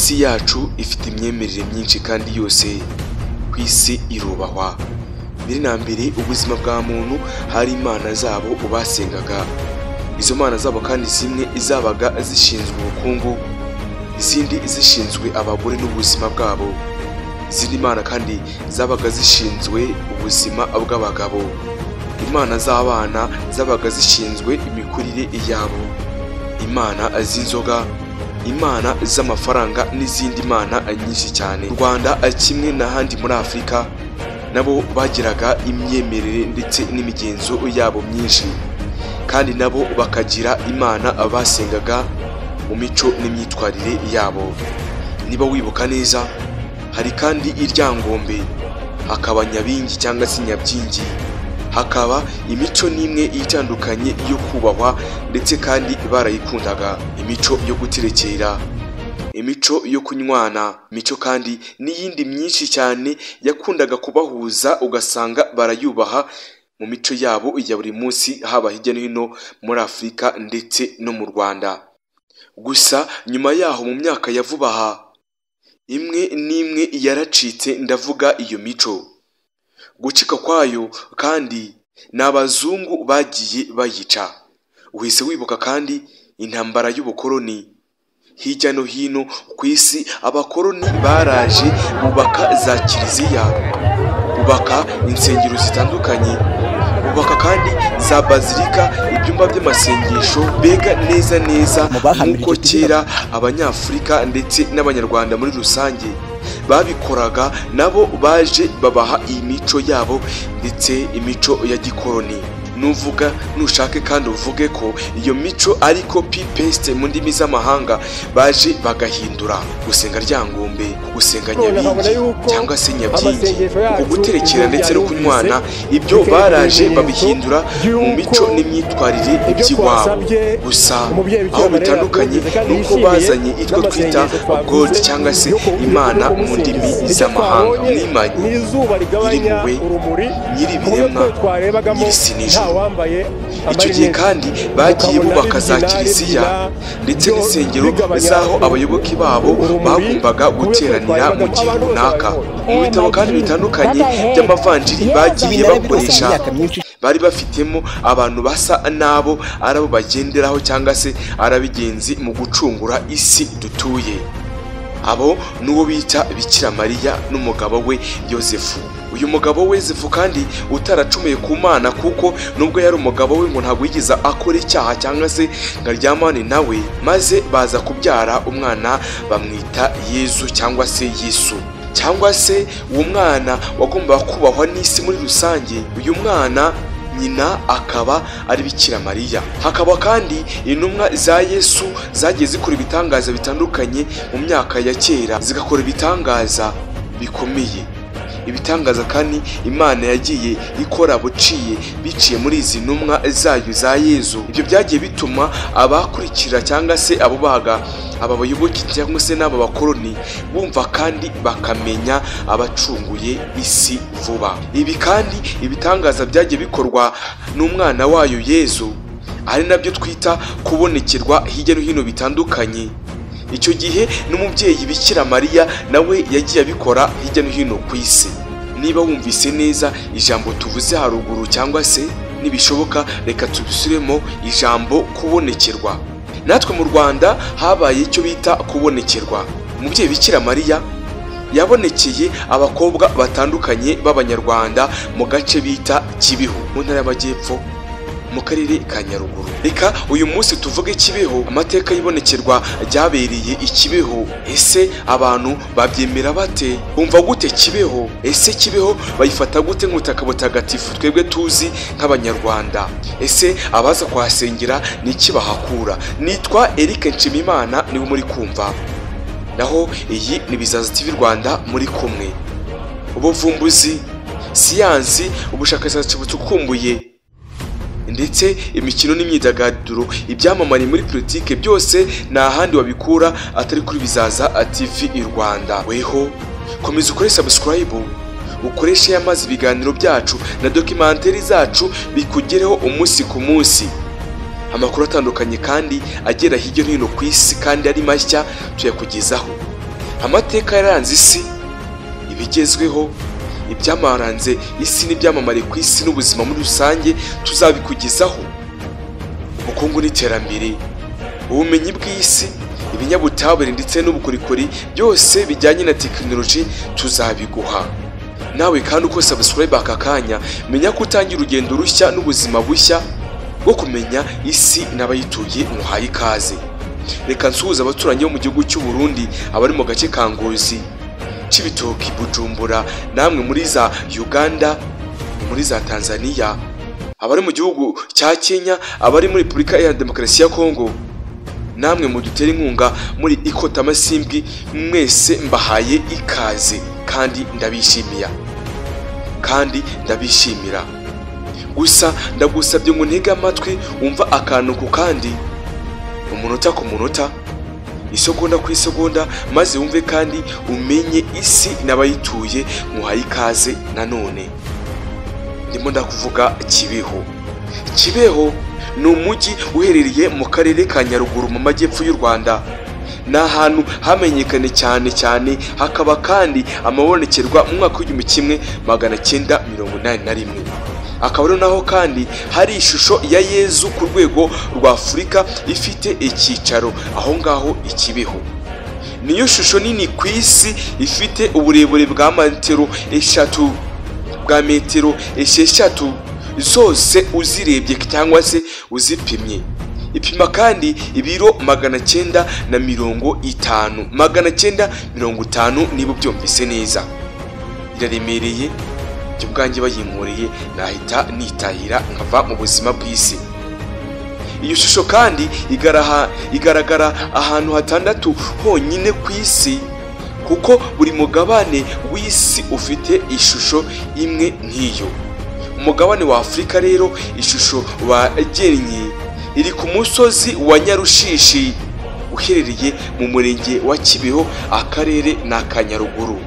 Isi yacu ifite imyemerere myinshi kandi yose ku isi irubahwa. Mbere na mbere ubuzima bwa muntu hari imana zabo basengaga. Izo mana zabo kandi zimwe zabaga zishinzwe ubukungu, izindi zishinzwe abagore n'ubuzima bwabo. Izindi mana kandi zabaga zishinzwe ubuzima bw'abagabo. Imana z'abana zabaga zishinzwe imikurire yabo. Imana z'inzoga, imana z'amafaranga n'izindi mana nyinshi cyane. U Rwanda kimwe n'ahandi muri Afurika nabo bagiraga imyemerere ndetse n'imigenzo yabo myinshi, kandi nabo bakagira imana basengaga mu mico n'imyitwarire yabo. Niba wibuka neza, hari kandi Iryangombe, hakaba Nyabingi cyangwa se Nyabyingi, hakaba imico n'imwe itandukanye yo kubahwa ndetse kandi barayikundaga. Imico yo guterekera, imico yo kunywana, imico kandi n'iyindi myinshi cyane yakundaga kubahuza, ugasanga barayubaha mu mico yabo ya buri munsi, haba hirya no hino muri Afurika ndetse no mu Rwanda. Gusa nyuma yaho mu myaka ya vuba aha, imwe n'imwe yaracitse, ndavuga iyo mico. Gucika kwayo kandi ni abazungu bagiye bayica. Uhise wibuka kandi intambara y'ubukoloni. Hirya no hino ku isi abakoloni baraje bubaka za kiliziya, bubaka insengero zitandukanye, bubaka kandi za bazilika, ibyumba by'amasengesho, mbega neza neza nk'uko kera Abanyafurika ndetse n'Abanyarwanda muri rusange babikoraga, nabo baje babaha imico yabo ndetse imico ya gikoloni. Nuvuga nushake kandi uvuge ko iyo mico ari copy paste mu ndimi z'amahanga, baje bagahindura gusenga Ryangombe, gusenga Nyabingi cyangwa se Nyabyingi, guterekera ndetse no kunywana, ibyo baraje babihindura mu mico n'imyitwarire by'iwabo. Gusa aho bitandukanye nuko bazanye itwo twita God cyangwa se Imana mu ndimi z'amahanga. Mwimanyi, Nyirimpuhwe, Nyiribiremwa, Nyirisi n'ijuru. Icyo gihe kandi bagiye bubaka za kiliziya ndetse n'insengero z'aho abayoboke babo bagombaga guteranira mu gihe runaka. Mu bitabo kandi bitandukanye by'amavanjiri bagiye bakoresha, bari bafitemo abantu basa n'abo ari abo bagenderaho cyangwa se ari abigenzi mu gucungura isi dutuye. Abo n'uwo bita Bikira Mariya n'umugabo we Yozefu. Uyu mugabo we Yozefu kandi utaracumuye ku Mana, kuko nubwo yari umugabo we ngo ntabwo yigeze akora icyaha cyangwa se ngo aryamane nawe, maze baza kubyara umwana bamwita Yezu cyangwa se Yesu, cyangwa se uwo mwana wagombaga kubahwa n'isi muri rusange. Uyu mwana nyina akaba ari Bikira Mariya. Hakaba kandi intumwa za Yesu zagiye zikora ibitangaza bitandukanye mu myaka ya kera, zigakora ibitangaza bikomeye. Ibitangaza kandi Imana yagiye ikora buciye biciye muri izi ntumwa zayo za Yezu. Ibyo byagiye bituma abakurikira cyangwa se abo baga aba bayoboke cyangwa se n'aba bakoloni bumva kandi bakamenya abacunguye isi vuba. Ibi kandi ibitangaza byagiye bikorwa n'umwana wayo Yezu, ari nabyo twita kubonekerwa hirya no hino bitandukanye. Icyo gihe n'umubyeyi Bikira Mariya nawe yagiye abikora hirya no hino ku isi. Niba wumvise neza ijambo tuvuze haruguru cyangwa se nibishoboka reka tubisubiremo ijambo kubonekerwa. Natwe mu Rwanda habaye icyo bita kubonekerwa. Umubyeyi Bikira Mariya yabonekeye abakobwa batandukanye b'Abanyarwanda mu gace bita Kibeho mu ntara y'Amajyepfo mu karere ka Nyaruguru. Reka uyu munsi tuvuge Kibeho, amateka y'ibonekerwa ryabereye i Kibeho. Ese abantu babyemera bate? Bumva gute Kibeho? Ese Kibeho bayifata gute nk'ubutaka butagatifu twebwe tuzi nk'Abanyarwanda? Ese abaza kuhasengera ni iki bahakura? Nitwa Eric Nshimimana niwe muri kumva, naho iyi ni Bizaza TV Rwanda muri kumwe. Ubuvumbuzi, siyansi, ubushakashatsi bucukumbuye ndetse imikino n'imyidagaduro, ibyamamare muri politike, byose nta handi wabikura atari kuri Bizaza TV Rwanda. Weho komeza ukore subscribe, ukoreshe amazi ibiganiro byacu na documentary zacu bikugereho umunsi ku munsi. Amakuru atandukanye kandi agera hirya no hino ku isi kandi ari mashya tuyakugezaho. Amateka yaranze isi, ibigezweho, ibyamaranze isi n'ibyamamare ku isi n'ubuzima muri rusange tuzabikugezaho. Ubukungu n'iterambere, ubumenyi bw'isi, ibinyabutabire ndetse n'ubukorikori byose bijyanye na tekinoloji tuzabiguha. Nawe kandi uko subscribe aka kanya, menya ko utangira urugendo rushya n'ubuzima bushya bwo kumenya isi n'abayituye. Muhaye ikaze. Reka nsuhuze abaturanyi bo mu gihugu cy'u Burundi, abari mu gace ka Ngozi, Cibitoki, Bujumbura, namwe muri za Uganda, muri za Tanzania, abari mu gihugu cya Kenya, abari muri Repubulika ya Demokarasi ya Kongo, namwe mudutera inkunga muri Ikotamasimbwi, mwese mbahaye ikaze kandi ndabishimiya, kandi ndabishimira. Gusa ndagusabye ngo ntege amatwi wumva akantu ku kandi, umunota ku munota, isegonda ku isegonda, maze wumve kandi umenye isi n'abayituye. Muhaye ikaze nanone. Ndimo ndakuvuga Kibeho. Kibeho ni umujyi uherereye mu karere ka Nyaruguru mu majyepfo y'u Rwanda. Ni ahantu hamenyekanye cyane cyane, hakaba kandi amabonekerwa mu mwaka w'1981. Akaba ari naho kandi hari ishusho ya Yezu ku rwego rwa Afurika ifite icyicaro aho ngaho i Kibeho. Niyo shusho nini ku isi, ifite uburebure bwa metero 3, bwa metero 6 zose uzirebye cyangwa se uzipimye. Ipima kandi ibiro 950, 950 niba ubyumvise neza. Iraremereye, ibyo ubwanjye bayinkoreye nahita nitahira nkava mu buzima bw'isi. Iyo shusho kandi igaragara ahantu 6 honyine ku isi, kuko buri mugabane w'isi ufite ishusho imwe nk'iyo. Umugabane wa Afurika rero ishusho bagennye iri ku musozi wa Nyarushishi uherereye mu murenge wa Kibeho, akarere na Kanyaruguru,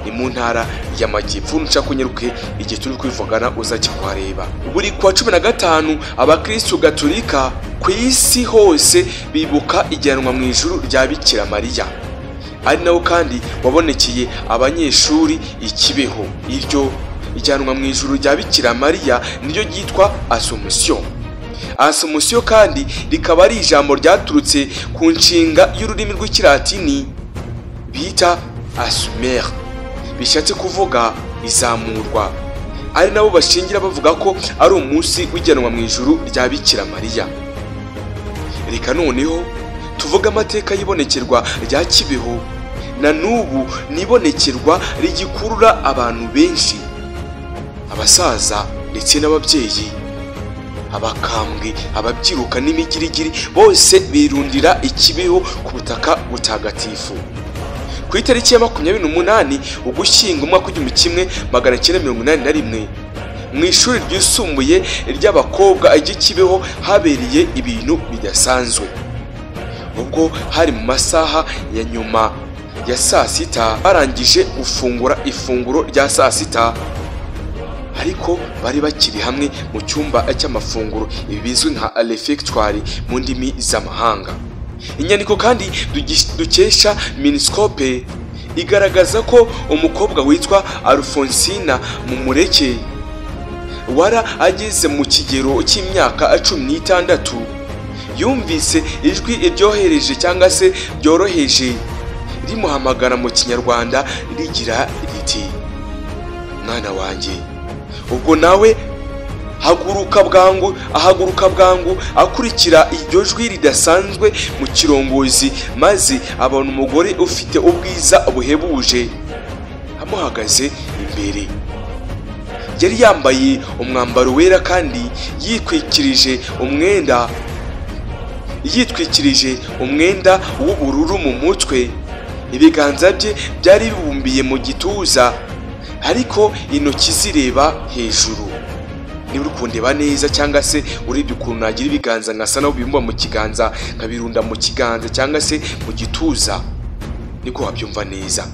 ni mu ntara y'Amajyepfo. Nushaka kunyaruke igihe turi kwivugana uzajya kuhareba. Buri kuwa 15 abakristu gatolika ku isi hose bibuka ijyanwa mu ijuru rya Bikira Mariya, ari nawo kandi wabonekeye abanyeshuri i Kibeho. Iryo ijyanwa mu ijuru rya Bikira Mariya niryo ryitwa Assomption. Assomption kandi rikaba ari ijambo ryaturutse ku nshinga y'ururimi rw'ikilatini bita assumere, bishatse kuvuga izamurwa, ari nabo bashingira bavuga ko ari umunsi w'ijyanwa mu ijuru rya Bikira Mariya. Reka noneho tuvuge amateka y'ibonekerwa rya Kibeho. Na n'ubu nibonekerwa rigikurura abantu benshi, abasaza ndetse n'ababyeyi, abakambwe, ababyiruka n'imigirigiri, bose birundira i Kibeho ku butaka butagatifu. Ku itariki ya 28 Ugushyingo umwaka 1981, mu ishuri ryisumbuye ry'abakobwa ry'i Kibeho habereye ibintu bidasanzwe. Ubwo hari mu masaha ya nyuma ya saa sita, barangije gufungura ifunguro rya saa sita, ariko bari bakiri hamwe mu cyumba cy'amafunguro, ibi bizwi nka refectoire mu ndimi z'amahanga. Inyandiko kandi dukesha Miniscope igaragaza ko umukobwa witwa Alphonsina Mumureke wara ageze mu kigero cy'imyaka 16 yumvise ijwi iryohereje cyangwa se byoroheje rimuhamagara mu Kinyarwanda rigira riti: mwana wanjye. Ubwo nawe haguruka bwangu, ahaguruka bwangu akurikira iryo jwi ridasanzwe mu kirongozi, maze abona umugore ufite ubwiza buhebuje amuhagaze imbere. Yari yambaye umwambaro wera kandi yitwikirije umwenda w'ubururu mu mutwe. Ibiganza bye byari bibumbiye mu gituza, ariko intoki zireba hejuru. Niba uri kundeba neza cyangwa se urebye ukuntu nagira ibiganza nkasa naho bibumba mu kiganza, nkabirunda mu kiganza cyangwa se mu gituza, niko wabyumva neza.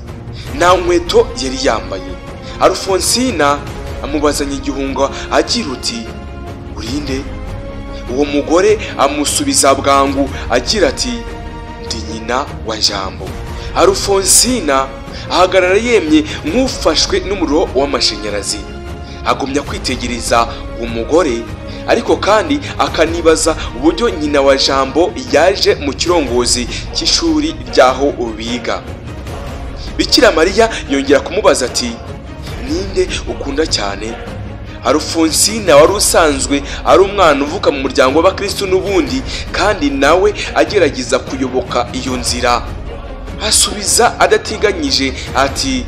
Nta nkweto yari yambaye. Alphonsina amubazanye igihunga agira uti: urinde? Uwo mugore amusubiza bwangu agira ati: ndi nyina wa Jambo. Alfonsina ahagarara yemye nk'ufashwe n'umuriro w'amashanyarazi, agumya kwitegereza umugore, ariko kandi akanibaza uburyo nyina wa Jambo yaje mu kirongozi cy'ishuri ry'aho biga. Bikira Mariya yongera kumubaza ati ninde ukunda cyane? Alfonsina wari usanzwe ari umwana uvuka mu muryango w'abakristo n'ubundi, kandi nawe agerageza kuyoboka iyo nzira, asubiza adatiganyije ati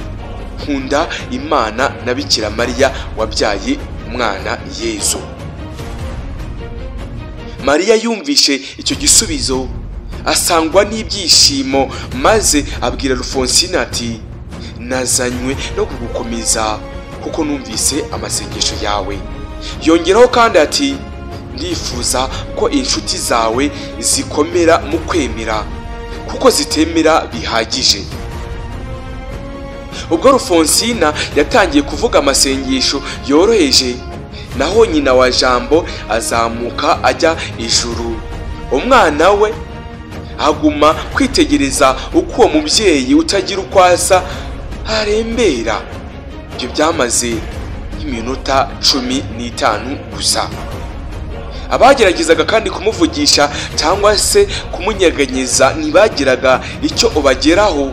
nkunda Imana na Bikira Mariya wabyaye umwana Yezu. Mariya yumvishe icyo gisubizo asangwa n'ibyishimo, maze abwira Alfonsina ati nazanywe no kugukomeza kuko numvise amasengesho yawe. Yongeraho kandi ati ndifuza ko inshuti zawe zikomera mu kwemera kuko zitemera bihagije. Ubwo Alfonsina yatangiye kuvuga amasengesho yoroheje, naho nyina wa Jambo azamuka ajya ijuru. Umwana we aguma kwitegereza uko uwo mubyeyi utagira uko asa arembera. Ibyo byamaze nk'iminota 15 gusa. Abageragezaga kandi kumuvugisha cyangwa se kumunyeganyeza ntibagiraga icyo ubageraho,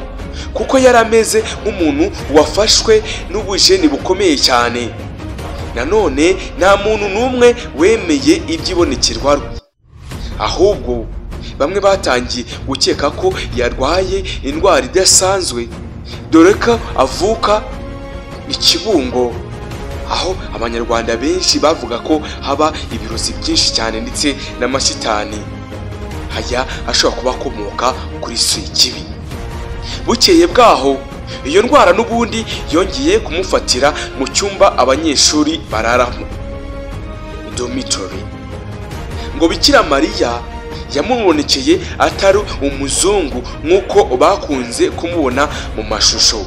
kuko yari ameze nk'umuntu wafashwe n'ubujeni bukomeye cyane. Nanone nta muntu n'umwe wemeye iby'ibonekerwa, ahubwo bamwe batangiye gukeka ko yarwaye indwara idasanzwe, dore ko avuka ikibungo, aho abanyarwanda benshi bavuga ko haba ibirozi byinshi cyane ndetse n'amashitani haya ashobora kuba akomoka kuri Sekibi. Bukeye bwaho iyo ndwara n'ubundi yongeye kumufatira mu cyumba abanyeshuri bararamo, dormitory. Ngo Bikira Mariya yamubonekeye atari umuzungu nk'uko bakunze kumubona mu mashusho.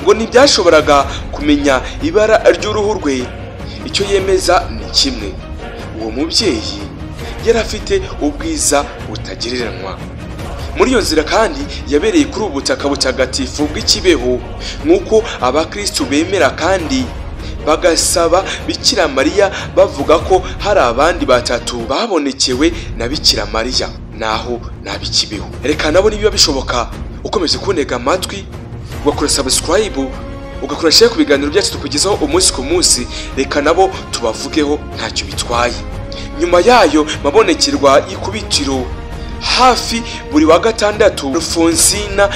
Ngo ntibyashoboraga kumenya ibara ry'uruhu rwe, icyo yemeza ni kimwe, uwo mubyeyi yari afite ubwiza butagereranywa. Muri iyo nzira kandi yabereye kuri ubu butaka butagatifu bw'ikibeho, nk'uko abakristu bemera kandi bagasaba Bikira Mariya bavuga ko hari abandi batatu babonekewe na Bikira Mariya naho n'abikibeho. Reka nabo nibiba bishoboka ukomeje kuntega amatwi, ugakora subscribe, ugakora share ku biganiro byacu tukugezaho umunsi ku munsi, reka nabo tubavugeho ntacyo bitwaye. Nyuma yayo mabonekerwa y'ikubitiro hafi buri wa gatandatu, Alfonsina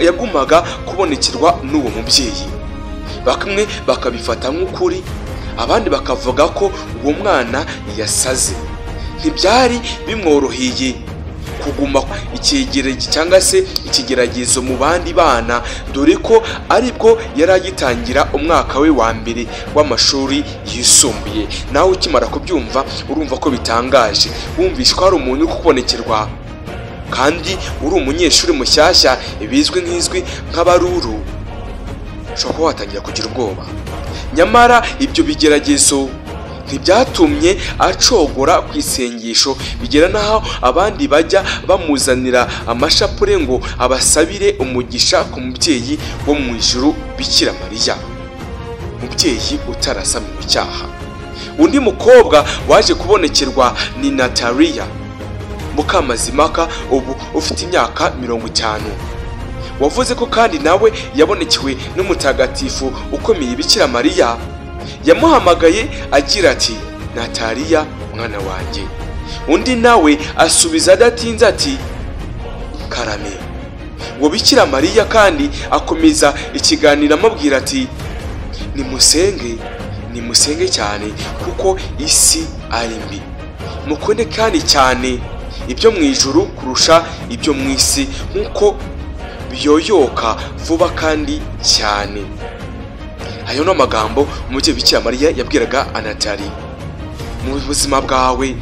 yagumaga kubonekerwa n'uwo mubyeyi. Bamwe bakabifata nk'ukuri, abandi bakavuga ko uwo mwana yasaze. Ntibyari bimworoheye kuguma icyegeregezo cyangwa se ikigeragezo mu bandi bana, dore ko aribwo yari agitangira umwaka we wa mbere w'amashuri yisumbuye. Nawe ukimara kubyumva urumva ko bitangaje, wumvishe ko hari umuntu uri kubonekerwa kandi uri umunyeshuri mushyashya bizwi nk'izwi nk'abaruru, ushobora kuba watangira kugira ubwoba. Nyamara ibyo bigeragezo ntibyatumye acogora ku isengesho, bigera n'aho abandi bajya bamuzanira amashapure ngo abasabire umugisha ku mubyeyi wo mu ijuru Bikira Mariya, mubyeyi utarasamiwe icyaha. Undi mukobwa waje kubonekerwa ni Natalia Mukamazimaka, ubu ufite imyaka 50, wavuze ko kandi nawe yabonekewe n'umutagatifu ukomeye Bikira Mariya. Yamuhamagaye agira ati Natalia mwana wanjye. Undi nawe asubiza adatinze ati karame. Ngo Bikira Mariya kandi akomeza ikiganiro amubwira ati nimusenge, nimusenge cyane kuko isi ari mbi, mukunde kandi cyane ibyo mu ijuru kurusha ibyo mu isi, nkuko biyoyoka vuba kandi cyane. Ayo ni amagambo umubyeyi Bikira Mariya yabwiraga Anatali. Mu buzima bwawe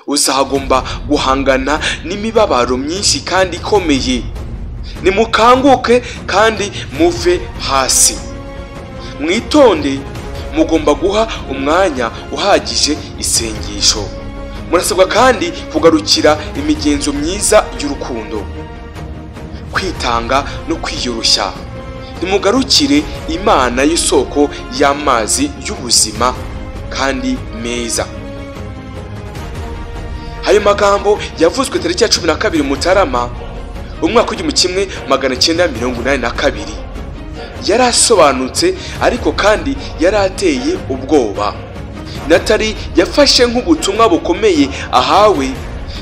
uzagomba guhangana n'imibabaro myinshi kandi ikomeye. Nimukanguke kandi muve hasi, mwitonde, mugomba guha umwanya uhagije isengesho. Murasabwa kandi kugarukira imigenzo myiza y'urukundo, kwitanga no kwiyoroshya. Nimugarukire Imana y'isoko y'amazi y'ubuzima kandi meza. Ayo magambo yavuzwe tariki ya 12 Mutarama umwaka w'1982. Yarasobanutse ariko kandi yarateye ubwoba. Natali yafashe nk'ubutumwa bukomeye ahawe,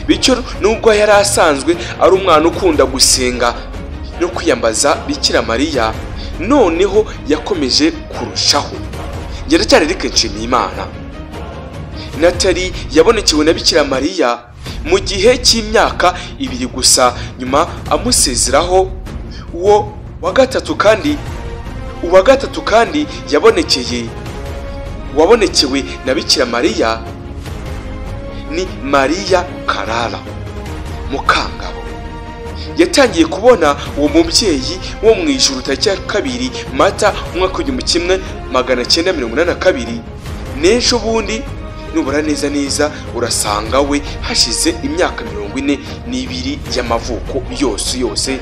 bityo nubwo yari asanzwe ari umwana ukunda gusenga no kwiyambaza Bikira Mariya, noneho yakomeje kurushaho. Ndacyari Eric Nshimiyimana. Natali yabonekewe na Bikira Mariya mu gihe cy'imyaka 2 gusa, nyuma amusezeraho. Uwo wa gatatu kandi wabonekewe na Bikira Mariya ni Mariya Karara Mukangabo. Yatangiye kubona uwo mubyeyi wo mu ijuru tariki ya 2 Mata umwaka w'1982. N'ejo bundi nubura neza neza urasanga we hashize imyaka 42 y'amavuko yose yose.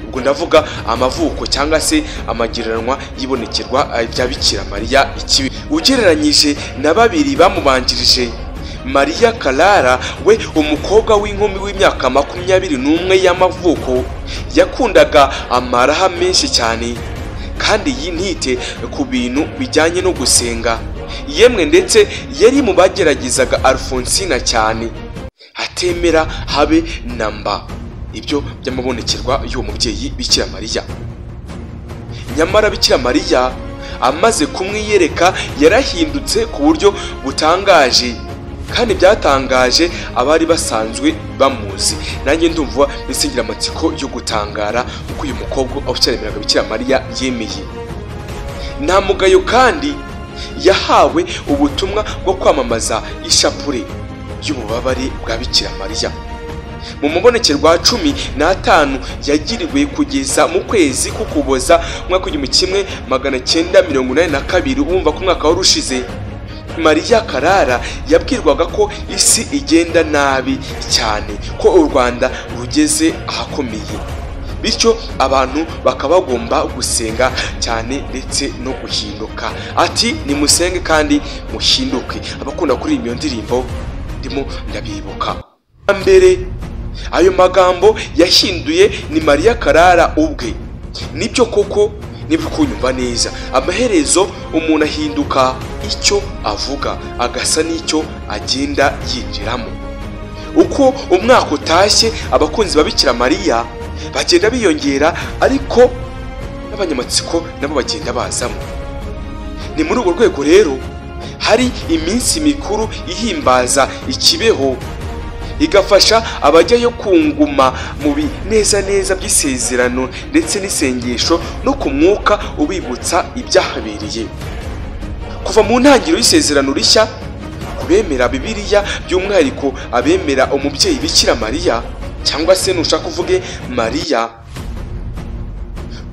Ubwo ndavuga amavuko cyangwa se amagereranwa yibonekerwa bya Bikira Mariya ikibi ugereranyije na babiri bamubanjirije. Mariya Karara we, umukobwa w'inkumi w'imyaka 21 y'amavuko, yakundaga amaraha menshi cyane kandi yintite ku bintu bijyanye no gusenga. Yemwe ndetse yari mu bageragezaga Alfonsina cyane, atemera habe namba ibyo by'amabonekerwa y'uwo mubyeyi Bikira Mariya. Nyamara Bikira Mariya amaze kumwiyereka yarahindutse ku buryo butangaje, kandi byatangaje abari basanzwe bamuzi. Nanjye ndumva bisingira amatsiko yo gutangara uko uyu mukobwa awucyaremeraga Bikira Mariya yemeye. Nta mugayo kandi yahawe ubutumwa bwo kwamamaza ishapure y'ububabare bwa Bikira Mariya. Mu mubonekerwa 15 yagiriwe kugeza mu kwezi k'Ukuboza umwaka 1982, wumva ko umwaka wari ushize, Mariya Karara yabwirwaga ko isi igenda nabi cyane, ko u Rwanda rugeze ahakomeye, bityo abantu bakaba bagomba gusenga cyane ndetse no guhinduka. Ati nimusenge kandi muhinduke. Abakunda kuri iyo ndirimbo ndimo ndabibuka. Mbere ayo magambo yahinduye ni Mariya Karara ubwe. Nibyo koko, niba kunyumva neza, amaherezo umuntu ahinduka icyo avuga agasa n'icyo agenda yinjiramo. Uko umwaka utashye abakunzi ba Bikira Mariya bagenda biyongera, ariko n'abanyamatsiko nabo bagenda bazamo. Ni muri urwo rwego rero hari iminsi mikuru ihimbaza ikibeho, igafasha abajyayo kunguma mu bineza neza by'isezerano ndetse n'isengesho no ku mwuka ubibutsa ibyahabereye. Kuva mu ntangiriro y'isezerano rishya, kubemera Bibiliya by'umwihariko abemera umubyeyi Bikira Mariya, cyangwa se nushaka uvuge Mariya,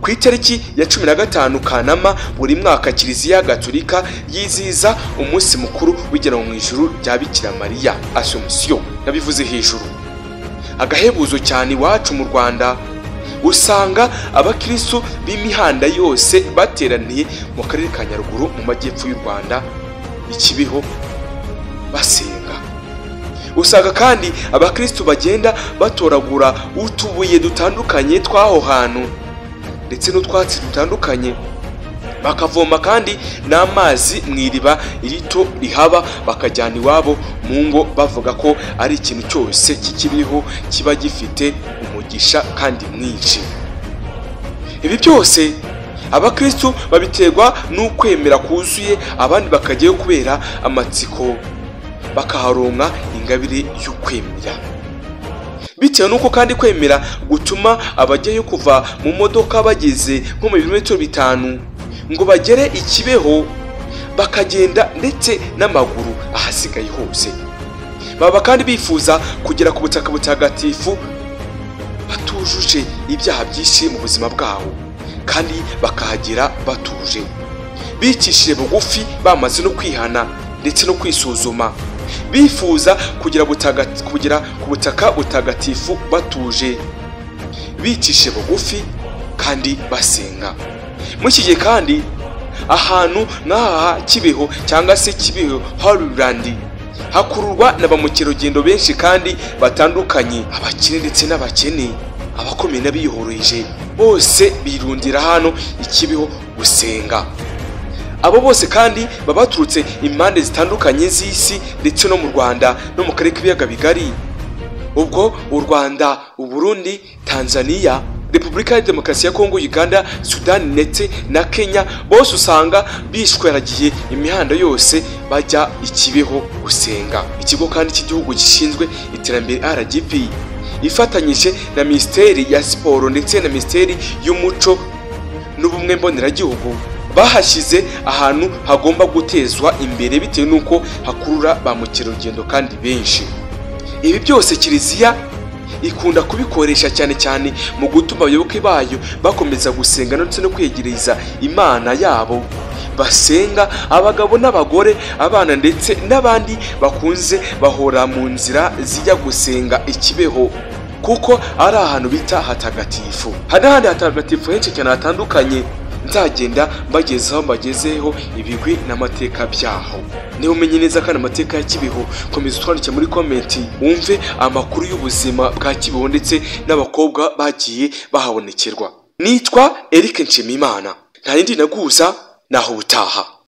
ku itariki ya 15 Kanama buri mwaka Kiliziya Gatolika yizihiza umunsi mukuru w'igera mu ijuru rya Bikira Mariya, Assomption, nabivuze hejuru. Agahebuzo cyane iwacu mu Rwanda usanga abakristo b'imihanda yose bateraniye mu karere ka Nyaruguru mu majyepfo y'u Rwanda ikibiho basenga. Usanga kandi abakristo bagenda batoragura utubuye dutandukanye tw'aho hantu ndetse n'utwatsi dutandukanye, bakavoma kandi n'amazi mu iriba rito rihaba bakajyana iwabo mu ngo, bavuga ko ari ikintu cyose kikiriho kiba gifite umugisha kandi mwinshi. Ibi byose abakristo babiterwa n'ukwemera kuzuye, abandi bakajyayo kubera amatsiko bakaharonka ingabire y'ukwemera. Bitewe nuko kandi kwemera gutuma abajyayo kuva mu modoka bageze nko mu birometero 5 ngo bagere ikibeho, bakagenda ndetse n'amaguru ahasigaye hose. Baba kandi bifuza kugera ku butaka butagatifu batujuje ibyaha byinshi mu buzima bwabo, kandi bakahagera batuje, bicishije bugufi, bamaze no kwihana ndetse no kwisuzuma, bifuza kugera ku butaka butagatifu batuje. bicishe bugufi kandi basenga. Muri iki gihe kandi ahantu nk'aha Kibeho cyangwa se Kibeho Holy Land hakururwa na ba mukerarugendo benshi kandi batandukanye, abakire ndetse n'abakene, abakomeye n'abiyoroheje, bose birundira hano i Kibeho gusenga. Abo bose kandi baba baturutse impande zitandukanye z'isi ndetse no mu Rwanda no mu karere k'ibiyaga bigari. Ubwo u Rwanda, u Burundi, Tanzania, Repubulika ya Demokarasi ya Kongo, Uganda, Sudani ndetse na Kenya, bose usanga bishweragiye imihanda yose bajya i Kibeho gusenga. Ikigo kandi cy'igihugu gishinzwe iterambere RGB ifatanyije na Minisiteri ya Siporo ndetse na Minisiteri y'Umuco n'Ubumwe Mboneragihugu bahashyize ahantu hagomba gutezwa imbere bitewe n'uko hakurura ba mukerarugendo kandi benshi. Ibi byose Kiliziya ikunda kubikoresha cyane cyane mu gutuma abayoboke bayo bakomeza gusenga ndetse no kwegereza Imana yabo. Basenga abagabo n'abagore, abana ndetse n'abandi bakunze bahora mu nzira zijya gusenga i Kibeho, kuko ari ahantu bita hatagatifu. Hari n'ahandi hatagatifu henshi cyane hatandukanye nzagenda mbagezaho mbagezeho ibigwi n'amateka byaho. Niba umenye neza kandi amateka ya Kibeho, komeza utwandike muri komenti wumve amakuru y'ubuzima bwa Kibeho ndetse n'abakobwa bagiye bahabonekerwa. Nitwa Eric Nshimiyimana, nta yindi naguza, naho ubutaha.